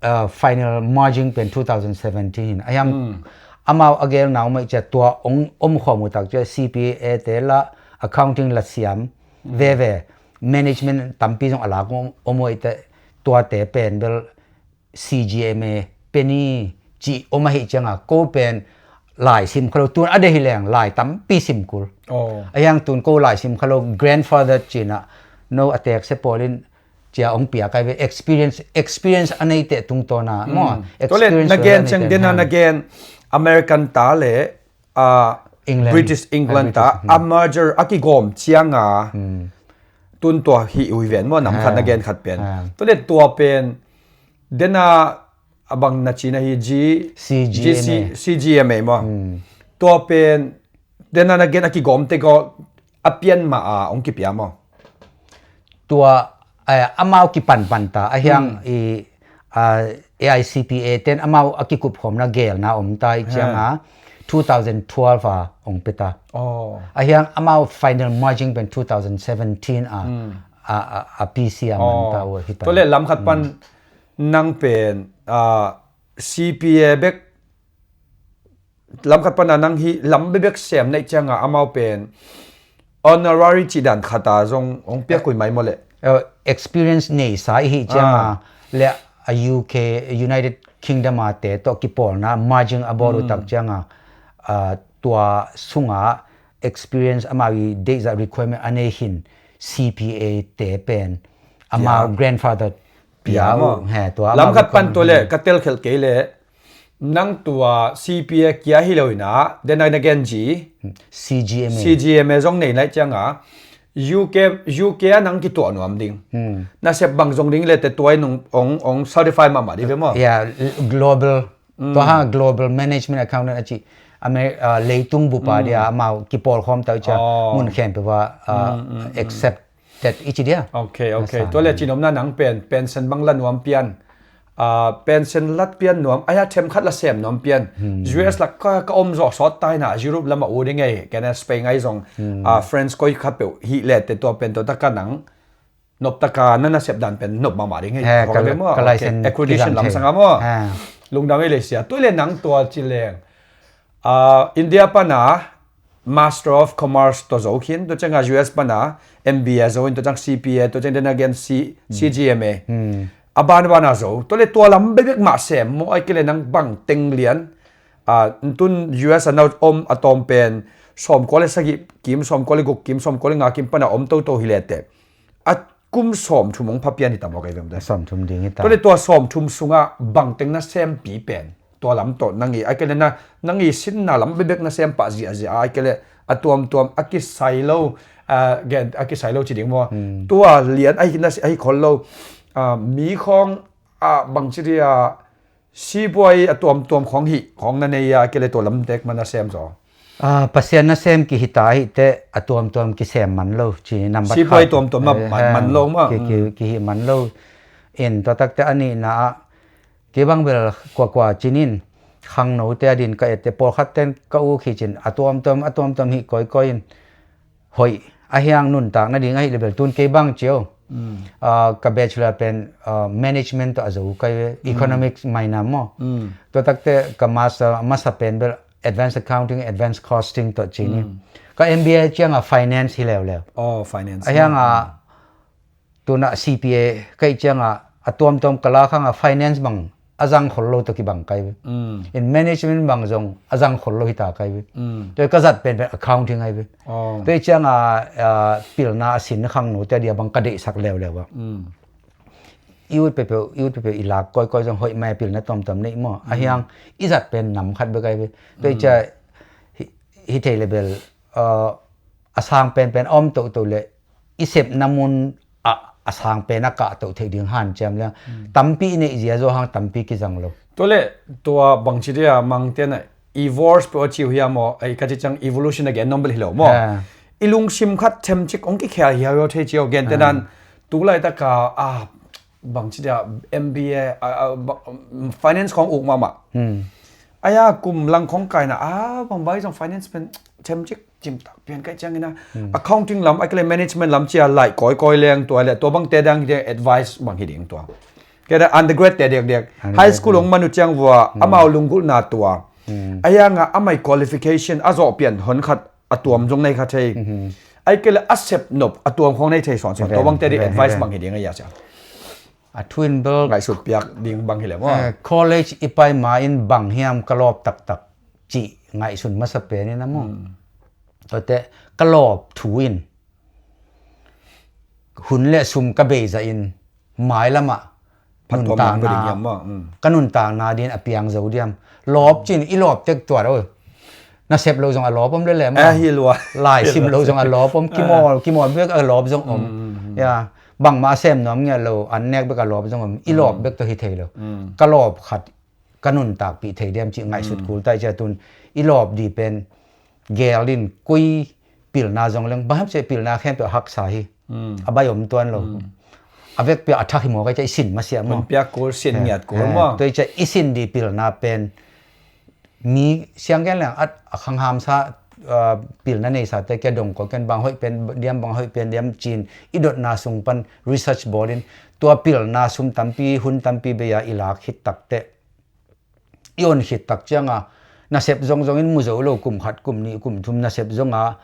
uh, final merging pen two thousand seventeen in. Ahiang amau a gelna uh mah cia tua ong omkhawm uh tak cia CPA te lah accounting lah siam veve, management tampi zong a lak om uh ite, tuate pen bel CGMA peni ci om ahih cianga ko pen lai sim kha lo, tun a deih hi leng lai tampi sim kul. Ahiang tun ko lai sim kha lo, grandfather cinah no a tekse pawlin cia ong pia kai ve, experience, experience a neite tungtawna maw. Tua le experience na gen ciang dena na gen American ta le, ah, England. British England ta a merger a kigawm cianga tun tua hih uh hi ven maw, nam khat na gen khat pen. Tua le tua pen dena a bang na cina hi G, CGMA. GC, CGMA maw. Tua pen dena na gen a kigawm te ko a pian ma a ong kipia maw. Tua, eh, amau kipanpan ta ahiang i, ah, AICPA ten amau a kikupkhawmna gelna om ta i cianga two thousand twelve a ong pia ta. Ahiang amau final merging pen two thousand seventeen a, a, a, a P C a man ta uh hi ta. Tua le lam khat pan nang pen, ah, CPA bek lam khat pana nang hi lam bebek sem neih cianga amau pen honorary cih dan khata zong hong piak khui mai maw le. Eh, experience neisa i hih cianga le a UK, United Kingdom a te tawh kipawlna merging a bawl uh tak cianga, ah, tua sunga experience amau i deihzah requirement a nei hin CPA te pen amau grandfather pia uh. He, tua lam khat pan tua le ka telkhelh kei le nang tua CPA kia hi lo inah dena na gen ci CGMA. CGMA zong nei naih cianga UK, UK a nang kituah nuam ding. Nasep bang zong ding le te tua in ong, ong, ong certify mahmah ding ve maw. Ya, global. Tua hang global management accountant a ci. Amer-, ah, leitung bupa dia amau kipawlkhawm tau cia mun khempeuh va, ah, accept tet i ci dia. Ok, ok. Tua le cinopna nang pen pension bang la nuam pian, ah, pension lat pian nuam, aia themkhat la sem nuam pian. US lak ka, ka om zawh sawt ta hina, Europe lam a u ding ei, kena Spain ai zong, ah, France koi khat peuh hih le te tua pen tua taka nang nop taka na nasep dan pen nop mahmah ding ei. Accreditation lam sanga maw. Lungdam ei le sia. Tua le nang tua ci leng, ah, India pana Master of Commerce tawh zo khin, tua cianga US pana MBA zo in, tua ciang CPA, tua ciang then again C, CGMA. A banbana zo. Tua le tua lam bekbek mah sem maw, ai kei le nang bang teng lian. Ah, tun US a na om a tawm pen sawmkua le sagih kim, sawmkua le guk kim, sawmkua le nga kim pana om toto hi le te. A kum sawmthum hong pha pian hi ta maw kei vem te. Sawmthum ding hi ta. Tua le tua sawmthum sunga bang teng na sempi pen. Tua lam tawh nang i, ai kei le na, nang i sinna lam bekbek na sem pah ziahziah, ai kei le a tuamtuam, a kisai lo, a, gen, a kisai lo ci ding maw. Tua lian, ahi na, ahi khol lo, a, mi khawng, a, bang ci dia, sipuai a tuamtuam khawng hi, khawng na nei a, ai kei le tua lam tek man na sem zaw. Ah, Pasian nasem kihita ahite a tuamtuam kisem man lo ci nambat khat. Sipuai tuamtuam man, man lo ma. Ki, ki, kihi man lo. In tua takte a nihna ah kei bang bel kuakua cinin khangnote a din ka ette pawlkhat ten ka uk hi cin a tuamtuam, a tuamtuam hi koikoi in hoih a hiang nuntak nading ahi le bel tun kei bang cio. Ah, ka bachelor pen, ah, management tawh a zo kai ve, economics minor maw. Tua takte ka master a masa pen bel advanced accounting, advanced costing tawh cini. Ka MBA cianga finance hi leuleu. Oh, finance. A hianga tuna CPA kai cianga a tuamtuam ka la khanga finance bang a zang khol lo tawh kibang kai ve. In management bang zong a zang khol lo hita kai ve. Tua ka zat pen pen accounting ai ve. Tua cianga, ah, pilna a sin khangnote a dia bang ka deihsak leuleu a. I ut peuhpeuh, i ut peuhpeuh i lak koikoi zong hoih mai a pilna tuamtuam neih maw. A hiang i zat pen nam khat bek ai ve. Tua i cia hi, hi thei le bel, uh, a sang penpen a om toto le i sepna mun ah a sang pen a kah toh theih ding hanciam le tampi i neih zia zaw hang tampi kizang lo. Tua le tua bangci dia mangte na i wars pe aw ciu hiam aw, ai ka ci ciang evolution a gen nom bel hi lo maw? I lungsim khat themcik ong kikhel hiau hiau thei cio, gentehna in tu laitaka a bangci dia M B A, finance khong uk mahmah. Aya kum lang khong kaina a bang bai zong finance pen themcik cimtak pian kai ciangina accounting lam, ai kale management lam cia lai kawikawi leng tua le tua bangte dang hi ding advice bang hi ding tua. Keda undergrad te diakdiak high school ong manu ciang vua amau lunggulhna tua. Ayanga amai qualification a zawh pian hon khat a tuam zong nei kha thei. Ai kale a sep nop a tuam khong nei thei suansuan tua bangte di advice bang hi ding a ia cia. A thuin bel ngaihsut piak ding bang hi le maw? College i pai ma in bang hiam ka lawp taktak cih ngaihsun masa pen in a maw? Tuate ka lawp thu in hun le sum ka beizah in mailamah nuntakna ka nuntakna din a piang zo diam? Lawp cin i lawp tek tuat o. Na sep lo zong a lawp om lele maw? Lai sim lo zong a lawp om, kimawl kimawl bek a lawp zong om. Ya, bangmah a sem nuam ngiat lo, an nek bek a lawp zong om. I lawp bek tawh hi thei lo. Ka lawp khat ka nuntakpih thei diam cih ngaihsut kul tai cia tun i lawp di pen gel din koi pilna zong leng bang hiam cia pilna khempeuh a haksa hi. A bai om tuan lo. A vekpi a thak hi maw kai cia i sin masiah maw? Piak kul sin ngiat kul maw? Tua i cia i sin di pilna pen mi sianggen leng at a khanghamsa pilna neisate kia dongkaw ken bang hoih pen diam bang hoih pen diam cin i dotna sung pan research bawl in tua pilna sum tampi hun tampi bei a i lak khit takteh i on khit tak cianga nasep zongzong in mu zo lo, kum khat kum nih kum thum nasep zonga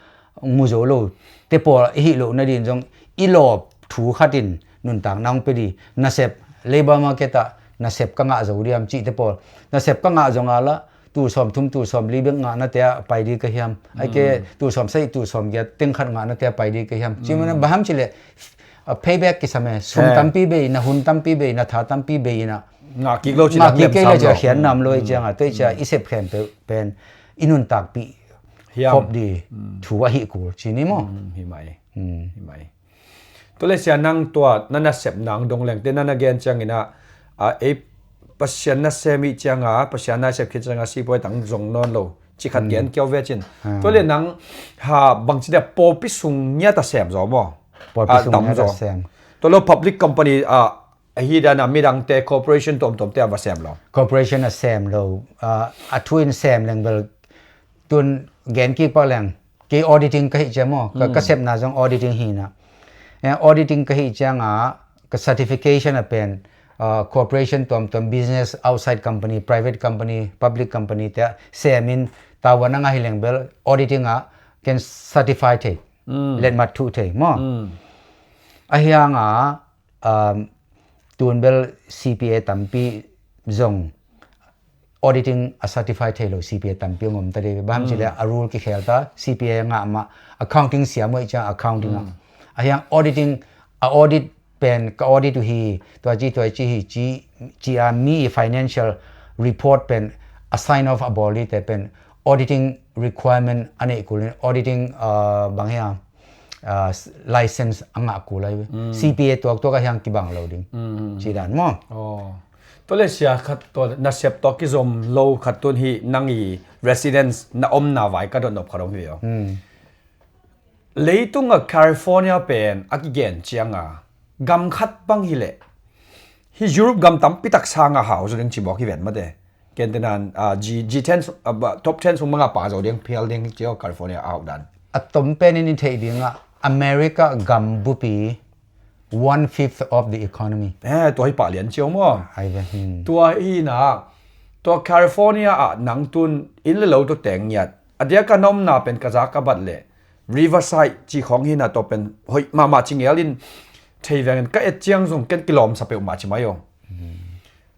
mu zo lo te pawl i hih loh nadin zong i lawp thu khatin nuntakna hong pe di. Nasep labor market ah nasep ka ngah zo diam cih te pawl nasep ka ngah zonga la tul sawm thum tul sawm li bek ngahnate ah pai di ka hiam? Aike tul sawm sagih tul sawm giat teng khat ngahnate ah pai di ka hiam? Cimana baham cileh payback kisam e, sum tampi bei na hun tampi bei na tha tampi bei ina ngah kik lo cila khian nam lo i cianga tuai cia i sep khempeuh pen i nuntakpih khop di thu ahi kul cini maw? Hi mai. Hi mai. Tua le sia nang tua na nasep nang dong lengte na na gen ciangina a ei Pasian na sem i cianga Pasian na sep khit cianga sipuai tang zong nawn lo ci khat gen kiau ve cin. Tua le nang ha bangci dia pawlpi sung ngiat a sem zaw maw? Pawlpi sung ngiat a sem. Tua lo public company a ahi dana midangte corporation tuamtuamte a va sem lo? Corporation a sem lo. A thu in sem leng bel tun gen kik pak leng kei auditing ka hih cia maw? Ka sepna zong auditing hina. Auditing ka hih cianga ka certification a pen corporation tuamtuam, business outside company, private company, public company te semin tawana nga hi leng bel auditing a ken certify thei, letmat thuh thei maw? Ahianga tun bel C P A tampi zong auditing a certify thei lo C P A tampi ngom ta dei. Baham cileh a rule kikhel ta, C P A ngah mah accounting siam uh i ciang accounting ah. Ahiang auditing a audit pen ka audit uh hi, tua ci tua ci hi ci ci a mi i financial report pen a sign off a bawl dite pen auditing requirement a neih kulin auditing bang hia license a ngah kul ahi. C P A tuaktuak a hiang kibang lo ding ci dan maw? Tua le sia khat tua nasep tua kizom lo khat tun hi nang i residence na omna vai ka dot nop khat om hi ve aw. Leitung a California pen a kigen cianga gam khat bang hileh hi Europe gam tampi tak sanga hau zo ding ci bawk hi ven mate. Ken tenan G ten top ten sung manga pa zo ding phial ding cio California a hau dan. A tom pen in i theih dingah America gam bupi one fifth of the economy. Eh, tua hi pah lian cio maw? Tua hi na tua California ah nang tun inn le lo tua teng ngiat a dia ka nomna pen ka za ka bat leh Riverside ci khong hi na tua pen hoih mahmah ci ngel in thei vengin ka et ciang zong ken kilawm sa peuhmah ci mai aw.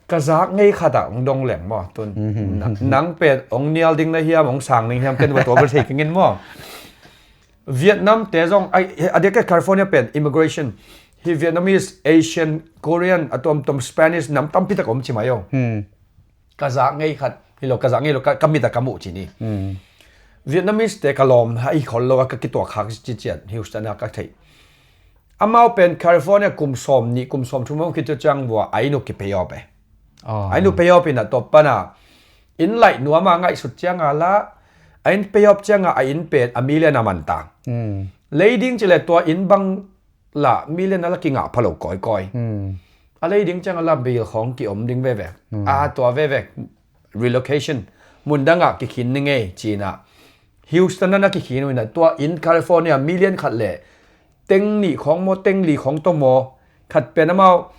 Ka zak ngei khat ah hong dong leng maw tun nang pen hong nial ding na hiam hong sang ding hiam ken va tua bel thei kingin maw? Vietnam te zong a dia ka California pen immigration hi Vietnamese, Asian, Korean a tuamtuam Spanish nam tampi tak om ci mai aw. Ka zak ngei khat hi lo ka zak ngei lo ka mit a ka muh ci ni. Vietnamese te ka lawm a hi khol lo a ka kituak khak ciciat Houston a ka theih. Amau pen California kum sawm nih kum sawm thum hong khit ciang vua a inn uh kipay off e. A inn uh pay off in a tua pana inn laih nuam a ngaihsut ciang a la a inn pay off ciang a a inn pen a million a man ta. Lei ding ci le tua inn bang la million a la kingah pha lo kawikawi. A lei ding ciang a la bill khawng kiom ding veve. A tua veve relocation mun dangah kikhin ni ngei cinah Houston a na kikhin uh inah tua inn California million khat le teng nih khawng maw teng li khawng tawh maw khat pen amau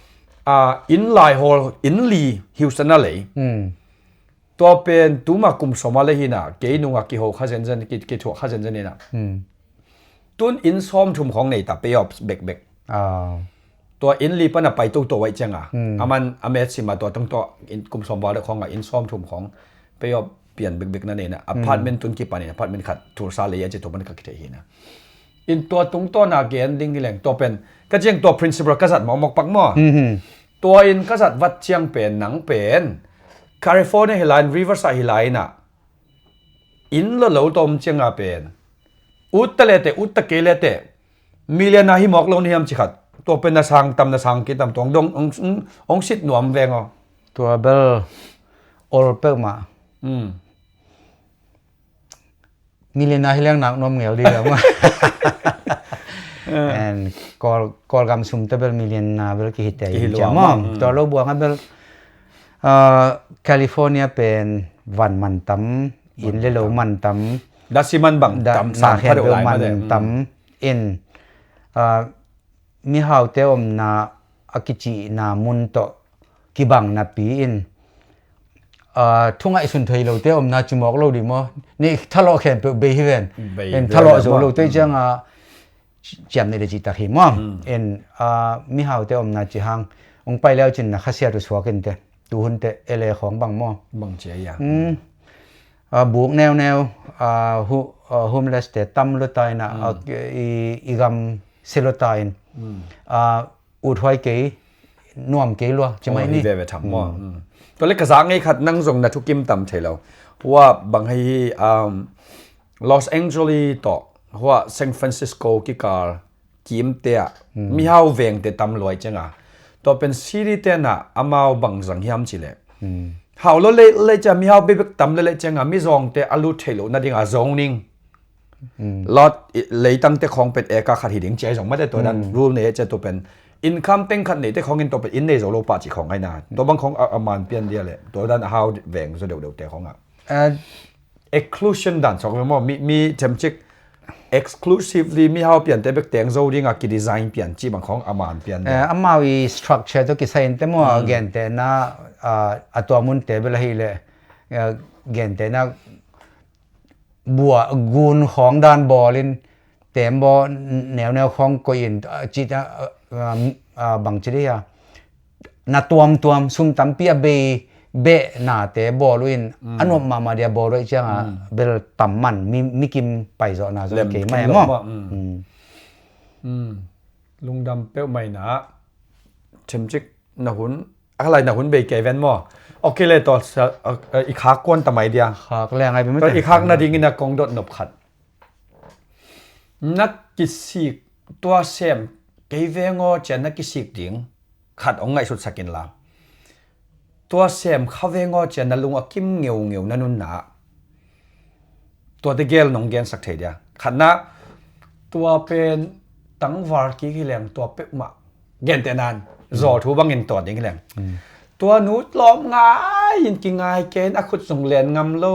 inn lai hawl inn li Houston a lei. Tua pen tuma kum sawma le hinah kei nungah kiho kha zenzen kithuah kha zenzen inah tun inn sawm thum khawng nei ta pay off bekbek. Tua inn li pana pai toto waih cianga aman a met sima tua tungtaw kum sawm val deuh khawngah inn sawm thum khawng pay off pian bekbek na neina apartment tun kipanin apartment khat thursa lei a ci tua man ka kithei hina. In tua tungtawna gen ding hileng tua pen ka ciang tua principle ka zat mawkmawk pak maw? Tua in ka zat vat ciang pen nang pen California hilai in Riverside hilai inah inn lo lo tawm cianga pen utta lete utta kei lete million a hi mawk lo ni hiam ci khat tua pen na sang tam na sang kei tam tuang dong ong sit nuam veng aw. Tua bel ol peuhmah million a hi leng nak nuam ngel dih lo. And Kawlgam sum te bel million a bel kihite hi cia maw? Tua lo buang a bel California pen van man tam in le lo man tam. Dasi man bang tam sang khen bel man tam in mihaute omna a kicihna mun tawh kibang napi in thungaihsun thei lote omna cimawk lo dih maw? Nih thalawh khempeuh bei hi ven. En thalawh zo lote cianga ciam neih le cihtak hi maw? En mihaute omna ci hang ong pai leu cinna khasiat uh suak inte. Tuhunte ele khawng bang maw? Bang cia ia. Buk neuneu homeless te tam luta ina i gam se luta in uthuai kei nuam kei lua cimai ni. Veve tham maw? Tua le ka zak ngei khat nang zong na thukim tam thei lo. Hua bang hei hi Los Angeles tawh hua San Francisco kikal kimte ah mihau vengte tam luai cianga tua pen city tenah amau bang zang hiam cileh hau lo leh leh cia mihau bebek tam leh leh cianga mizawngte a lut theih loh nadinga zoning lot leitangte khawng pen eka khat hi ding cia zong mate tua dan rule nei cia tua pen income teng khat neite khawngin tua pen inn nei zo lo pah cih khawng aina tua bang khawng a man pian dia leh tua dan a hau veng zo deuhdeuhte khawngah exclusion dan sawk ve maw mi themcik exclusively mihau piante bek teng zo dinga kidesign pian cih bang khawng a man pian dia. Amau i structure tawh kisai inte maw gentehna a tua munte bel ahileh gentehna bua gun khawng dan bawlin tembaw neuneu khawng koihin cih bangci dih a na tuamtuam sum tampi a bei beh nate bawl uh in a nuam mahmah dia bawl uh cianga bel tam man mikim paizawhna zong kei mai maw? Lungdam peuhmah inah themcik na hun a lai na hun bei kei ven maw? Okay le tawh i khak kuan tamai dia. Khak le ngai bem i khak nadingin a kong dot nop khat. Na kisik tua sem kei vengaw cia na kisik ding khat ong ngaihsutsak inla tua sem kha vengaw cia na lung a kim ngeungeu na nunna tuate gel nong gensak thei dia. Khatna tua pen tangval kik hileng tua peuhmah gentehnan zaw thu bangin tua ding hileng tua nu tlawm ngai in kingai ken a khut zong len ngam lo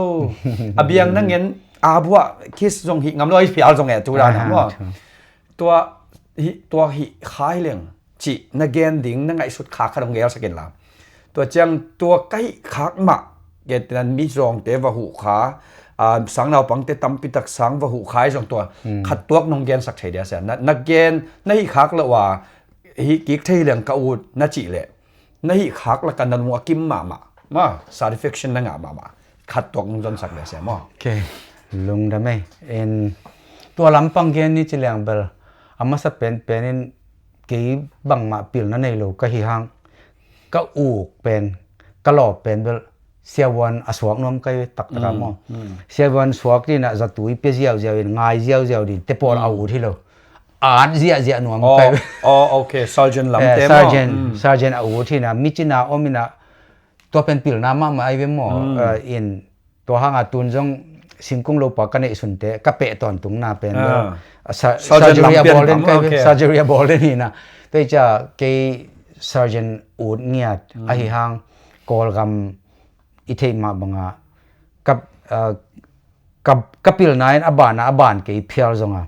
a biang na ngen a buah kis zong hih ngam lo a phial zong e tu dan maw? Tua hih tua hih kha hileng cih na gen ding na ngaihsut kha kha dong gelsak inla tua ciang tua ka hih khak mah gentehnan mizawngte va huh kha sangnaupangte tampitak sang va huh kha i zong tua khat tuak nong gensak thei dia sia na gen na hih khak lo a hih kik thei leng ka ut na cih leh na hih khak laka na lung a kim mahmah ma satisfaction na ngah mahmah khat tuak nong zonsak dia sia maw? Okay. Lungdam ei en tua lampang gen ni ci leng bel a masa penpen in kei bangmah pilna nei lo ka hi hang ka uk pen ka lawp pen bel Siavuan a suak nuam kai ve taktak a maw. Siavuan suak ding a zatui pia ziauziau in ngai ziauziau ding te pawl a ut hi lo. At ziahziah nuam kai ve. Oh, okay. Sergeant lam te maw. Sergeant a ut hi na, mi cina om in a, tua pen pilna mahmah ai ve maw. In tua hanga tun zong singkung lopa ka neihsun te ka peh tawntung na pen surgery a bawl den kai ve. Surgery a bawl den hi na. Tua hi cia kei sergeant ut ngiat ahi hang Kawlgam i theih mah banga ka, ka pilna in a ban a, a ban kei phial zonga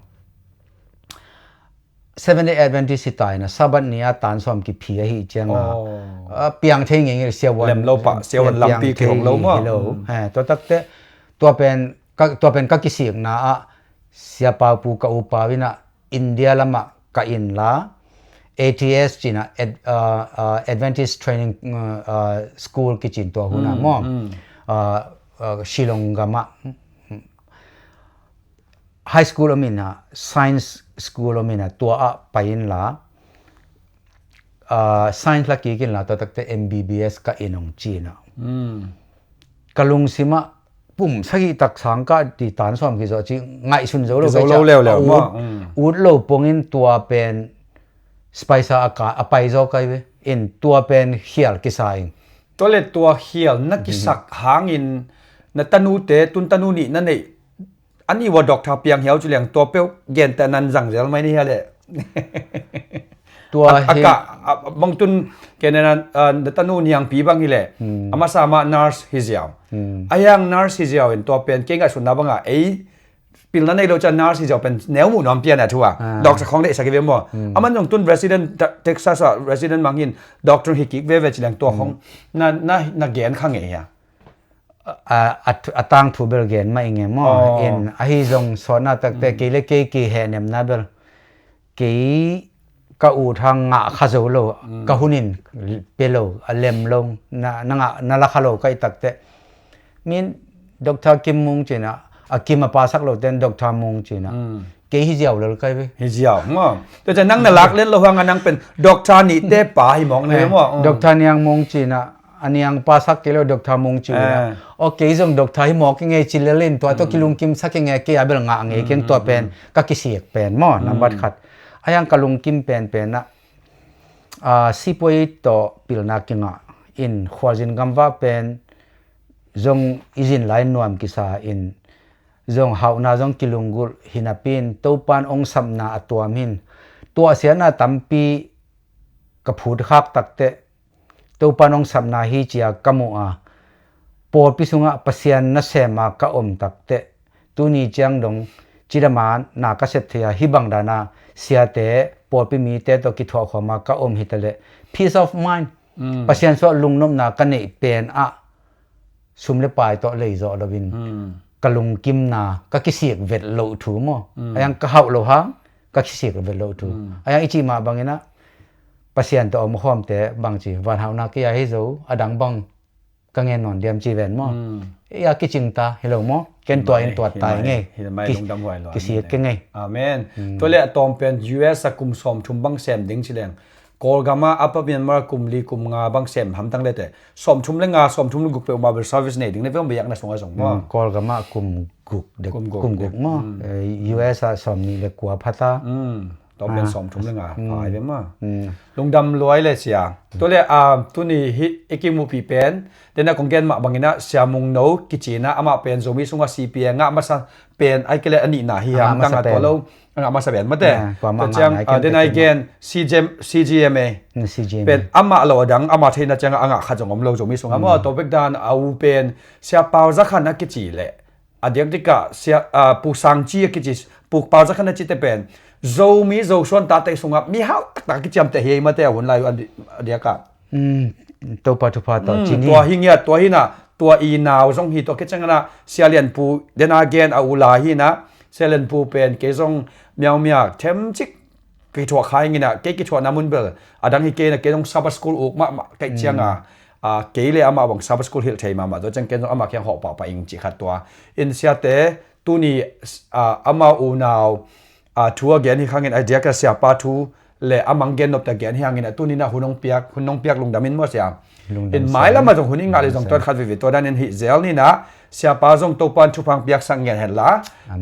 Seventh Day Adventist hi ta in a Sabbath ni a tan sawm kiphi ahi cianga piang thei ngei ngei siavuan lem lo pah, siavuan lampi kihong lo maw. Tua takte tua pen ka kisikna ah siapau pu ka upau in a India lamah ka in la, A T S cina Adventist Training School kicin tua huna maw. Shillong gamah high school om in a, science school om in a, tua ah pai in la, science la kik in la, tua takte M B B S ka in ong cina. Ka lungsimah pum sagih tak sang ka ti tan sawm kizawh ci ngaihsun zo lo. Zo lo leuleu maw. Ut lo pongin tua pen spaisa a pai zaw kai ve. In tua pen khial kisa in. Tua le tua khial na kisak hangin na tanute tun tanu nih na neih a nih ua doctor piang hiau ci leng tua peuh gente nan zang zel mai ni hia le. Tua hi bang tun kei na na tanu niangpi bang hi le a masa mah nurse hi ziau. A hiang nurse hi ziau in tua pen kei ngaihsutna banga ei pilna nei lo cia nurse hi ziau pen neu muh nuam pian a thu a doctor khong deihsak hi ve maw. A man zong tun resident Texas a resident mang hin doctor hi kik veve ci leng tua khong na gen kha ngei hia. A tangthu bel gen mah i nge maw. In ahi zong sawtna takte kei le kei kihehnemna bel kei ka ut hang ngah kha zo lo, ka hunin pe lo, a lem lo, na la kha lo ka i takte. Min Doctor Kim Mung cina a Kim a pasak lo ten Doctor Mung cina kei hi ziau lel kai ve. Hi ziau maw. Tua cian nang na lak len lo hanga nang pen Doctor nihte pa hi mawk na ve maw. Doctor Niang Mung cina a niang pasak kei lo Doctor Mung cina. Aw kei zong doctor hi mawk i ngei ci lel in tua tua kilungkim sak i ngei kei a bel ngah ngei keng tua pen ka kisik pen maw nambat khat. A hiang ka lungkim penpen ah sipuai tawh pilna kingah in khualzin gamvah pen zong i zin lai nuam kisa in zong hauhna zong kilunggulh hi napi in Topan ong sapna a tuam hin tuahsiatna tampi ka phut khak takte Topan ong sapna hi cia ka muh a pawlpi sungah Pasian nasema ka om takte tuni ciang dong cidama na ka sep thei a hih bang dana siate pawlpi mite tawh kithuahkhawma ka om hitaleh peace of mind Pasian suah lungnopna ka neih pen ah sum le pai tawh leizawh loin ka lungkimna ka kisik vet loh thu maw? A hiang ka hauh lo hang ka kisik vet loh thu. A hiang i cih mah banginah Pasian tawh om khawmte bangci vanhauhna kei a hi zo a dang bang ka ngen nawn diam ci ven maw? Ia kicing ta hi lo maw? Ken tua in tuat tai ngei. Kisik ke ngei. Amen. Tua le a tawm pen U S a kum sawmthum bang sem ding ci leng Kawlgama Upper Myanmar kum li kum nga bang sem hamtang lete sawmthum le nga sawmthum le guk peuhmah bel service nei ding le peuh biakna sungah zong maw? Kawlgama kum guk dek kum guk maw? U S a sawmnih le kua phata. Tawm pen sawmthum le nga phai ve maw? Lungdam luai le sia. Tua le tuni hih i kimuhpih pen tena kong gen mah banginah Sia Mung No kicina amah pen Zomi sungah C P A ngah masa pen ai kele a nihna hi hamtang a tua lo. A ngah masa pen mate. Tua ciang den ai gen C G M, C G M A pen amah lo a dang amah theihna ciangah a ngah khat zong om lo Zomi sungah maw? Tua bek dan a u pen Sia Pau Za Khan a kici leh a diakdikah Sia Pu Sang Ci a kici Pu Pau Za Khan a cite pen Zomi Zosuan tate sungah mihau taktak a kiciamteh hi ei mate a hun lai uh a diakah. Topa thupha tawh cini. Tua hi ngiat tua hinah tua i nau zong hi tua kicianganah Sia Lian Pu dena gen a ula hinah Sia Lian Pu pen kei zong miaumiak themcik kithuah kha inginah kei kithuahna mun bel a dang hi kei na kei zong Sabbath school uk mahmah kaih cianga kei le amah bang Sabbath school hilh thei mahmah tua ciang kei zong amah kiang hawh pahpah ing cih khat tua. In siate tuni amah unau thu a gen hi khangin a diakah siapa thu le a mang gen nop ta gen hi hangin a tuni na hun hong piak, hun hong piak lungdam in maw sia. In mai lam a zong hun i ngah le zong tuat khat vive tua dan in hih zel ni na, siapa zong Topan thupha piaksak ngen hen la.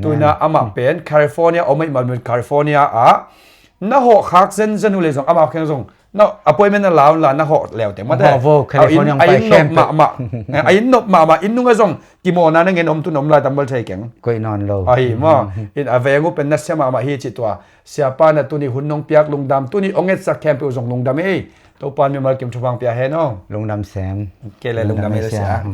Tuna amah pen California om ei, California ah na hawh khak zenzen uh le zong amah kheng zong na appointment na laun la na hawh leu teng mate. A inn nop mahmah, a inn nop mahmah, inn nunga zong kimawhna na ngen om tun om lai tambal thei keng. Koih nawn lo. Ahi maw. In a veng uh pen na sia mahmah hi ci tua. Siapa na tuni hun nong piak lungdam, tuni ong etsak khempeuh zong lungdam ei. Topan mimal kim thupha pia hen aw. Lungdam sem. Kei le lungdam ei le sia.